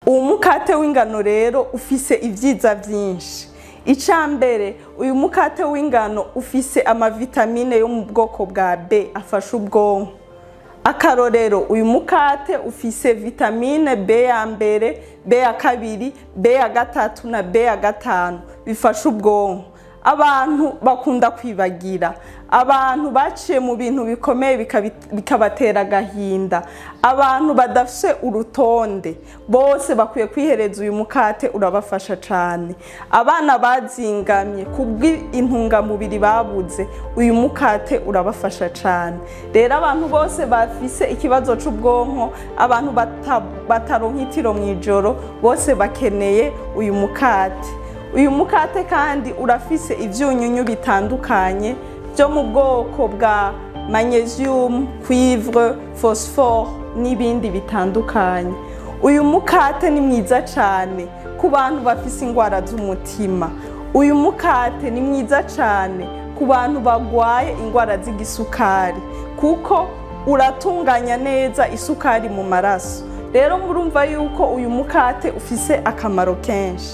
Uwo mukate w'ingano rero ufise ibyiza byinshi. Icya mbere, uyu mukate w'ingano ufise amavitamine yo mu bwoko bwa B afasha ubwonko. Akarorero, uyu mukate ufise vitamine B ya mbere, B ya kabiri, B ya gatatu na B ya gatanu bifasha ubwonko. Abantu bakunda kwibagira, abantu baciye mu bintu bikomeye bikabatera agahinda, abantu badafise urutonde, bose bakwiye kwihereza uyu mukate, urabafasha cyane. Abana bazingamye kubw'intungamubiri babuze, uyu mukate urabafasha cyane. Rero abantu bose bafise ikibazo c'ubwonko, abantu bataronka itiro mw'ijoro, bose bakeneye uyu mukate. Uyu mukate kandi urafise ivyunyunyu bitandukanye byo mu bwoko bwa magnesium, cuivre, phosphore n'ibindi bitandukanye. Uyu mukate ni mwiza cyane ku bantu bafise ingwara z'umutima. Uyu mukate ni mwiza cyane ku bantu bagwaye ingwara z'igisukari, kuko uratunganya neza isukari mu maraso. Rero murumva yuko uyu mukate ufise akamaro kenshi.